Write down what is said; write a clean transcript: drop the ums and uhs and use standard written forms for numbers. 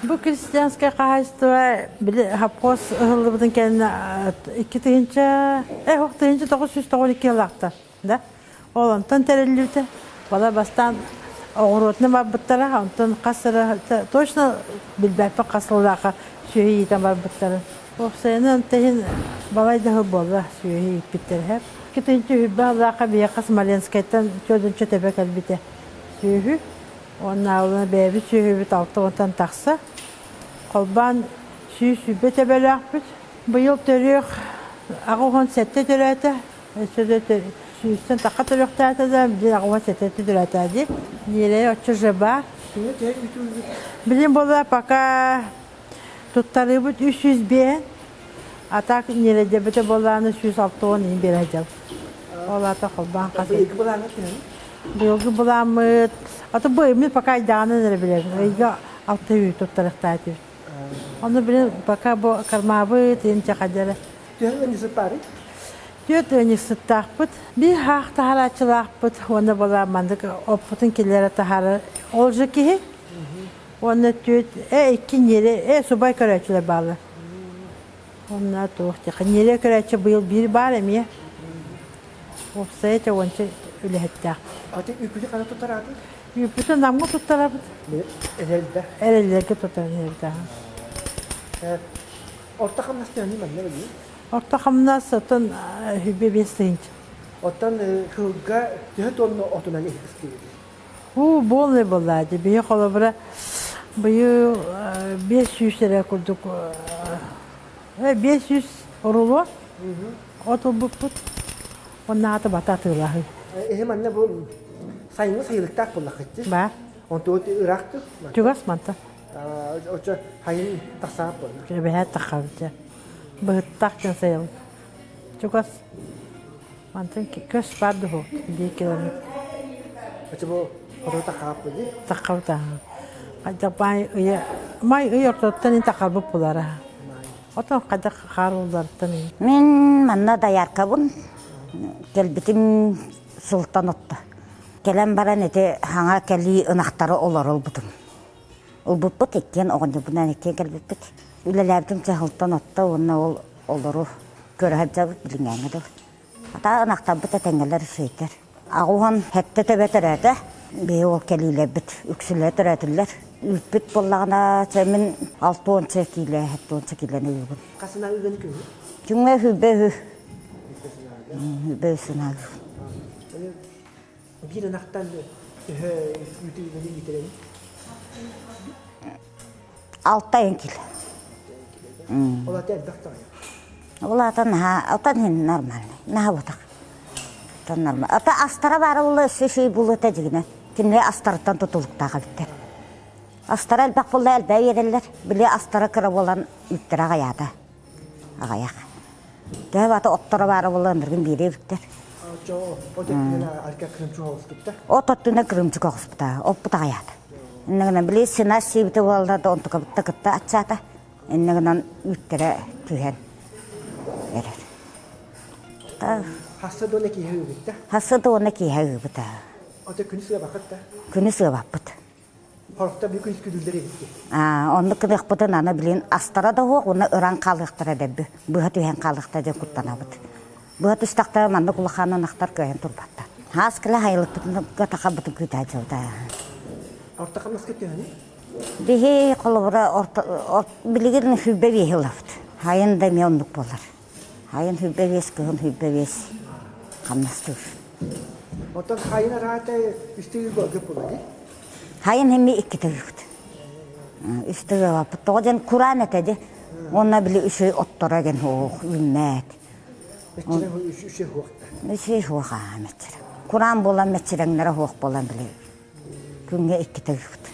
Бу крестьянскай хаһаайыстыба били совхоз ыһыллыбытын кэннэ 2 тыһыынча, 1992 сыллаахтар, да? Ол онтон тэриллибитэ. Бала бастаан оҕуруотунан барбыттара, онтон хас эрэ точно билбэппин хас сыллаахха сүөһү иитэн барбыттарын. Уопсайынан иһин балай да буолла сүөһү ииппиттэр. 2020 сыллаахха биһиэхэ Смоленскайтан чөлүнчэ төбө кэлбитэ сүөһү. Уонна бэйэбит сүөһүбүт 60-тан тахса. Холбоон 120 төбөлөөхпүт. Быйыл төрүөх 87 төрөөтө. Өссө да сүүстэн тахха төрүөхтээтэ да, билин 87 төрөөтө дии. Ньирэй оччо же баар. Билин буолла пока туттарыыбыт 305, а так ньирэйдэрбитэ буоллааны 160 иһин биэрэ сылдьабыт. Ол аата холбоон хас Быйылгы былааммыт, аты бу мин пока айдаҕынан эрэ билэбин. Ыйга алта үй туттарыахтаатыбыт. Ону билин пока бу кармаабыт, инчэ хадьара. Төһө ыанньыксыт баарый? Түөрт ыанньыксыттаахпыт. Биир хаах таһарааччылаахпыт уонна буолаа маннык оппутун киллэрэ таһаарар ол же киһи. Уонна түөрт, икки ньиэрэ, субай көрөөччүлэр бааллар. Онно туох диэххэ, ньиэрэ көрөөччү быйыл биир баар эмиэ. Уопсайа чэ уонча үлэһиттээх. Ати үпүтү хана туттараатын? Үпүтү Намҥа туттарабыт. Эрэлдэ. Эрэллэргэ туттаран эбит. Орто хамнас төһөнүй манна билии? Орто хамнас оттон 25 тыһыынча. Оттон кылга төһө тонна отунан иһистибит? Уу, буолный буолла дии. Биһи холобура быйыл 500 эрэ курдук 500 рулон от ылбыппыт. Оннаата бата атыылаһыы. Эһи манна бу сайыҥҥы сайылыктаах буоллаххыт Баар. Онтугут ыраахтык? Чугас манта. Очо хайын тахсаат буолла. Кэбэһээт таххабыт Быһыттаах дьон сайылык. Чугас. Мантан көс баар дуһу 1 километр. Очо бу хоту таххаап були? Таххабыт аа. Хайдах баай ыйа май ый ортотуттан таххабыт булара. Отон хайдах хаар уулларыттан Мин манна дояркабын. Кэлбитим сылтан отто. Кэлэн баран ити хаҥа кэлии ынахтары олоролбутум. Ылбыппыт иккиэн оҕонньорбунаан иккиэн кэлбиппит. Үлэлээбитим чаһылтан отто уонна ол олору көрө сылдьабыт билиҥҥээҥҥэ дылы. Ата ынахтарбыт этэҥҥэлэр үчүгэйдэр. Аҕуһан сэттэ төбө төрөөтө. Биһи ол кэлиилэрбит үксүлэрэ төрөөтүллэр. Үүппүт буоллаҕына, чэ мин 60 киилэ, 70 киилэни ыыбын. Хасына ыгын күнү? Күҥҥэ үһүбэ үһү. Үһүбэ үс ынах. Биир ынахтан төһө үүтү ыгыны иитэрин? Алта айын кило. Ол ата элбэх даҕаны. Ол ата наһаа, отон иһин нормальный, наһаа ботах. Отон нормально. Ата астара баара буолла өссө үчүгэй буолуо этэ дьигинэ. Кинилэр астарыттан тутулуктаах эбиттэр. Астара элбэх буолла элбэҕи биэрэллэр. Били астара кыра буолан үүттэрэ аҕыйаата. Аҕыйах. Төһө баата отторо баара буолла ындыргын биэрэ эбиттэр. От өттүнэн арка кырымчык оҕуспутта. От өттүнэн кырымчык оҕуспута. Оппут аҕыйаата. Иннэ гынан били сенаж сиэбитэ буолла да онтукабытта кытта аччаата. Иннэ гынан үүттэрэ түһэн эрэр. Хасса дуона киһи ыыбытта? Хасса дуона киһи ыыбыта. Ото күнү сыабаккыт да? Күнү сыабаппыт. Хорохто бу күн күдүллэр эбит Аа, оннук гыныахпытын аны билин астара да суох уонна ыран хаалыахтара дэбби. Быһа түһэн хаалыахтара диэн куттанабыт. Быһа түстэхтэрэ маннык улахан ынахтар кыайан турбаттар. Хаас кэлэ хайылыкпытын тахабытын күүтээччибит. Орто хамнаска төһөнү? Биһи холобура орто билигин хүббэ биэһи ылабыт. Хайын да эмиэ оннук буолар. Хайын хүббэ биэс, кыһын хүббэ биэс хамнастыыр. Оттон хайын араата үстүү буолга буолар Хайын эмиэ иккитэ ыыбыт. Үстэ ыабаппыт. Тоҕо диэн кураан этэ ди. Уонна били үчүгэй отторо диэн суох үүммэт. Үчүгэй суохта. Үчүгэй суох аа мэччирэҥ. Кураан буолан мэччирэҥнэрэ суох буолан били күҥҥэ иккитэ ыыбыт.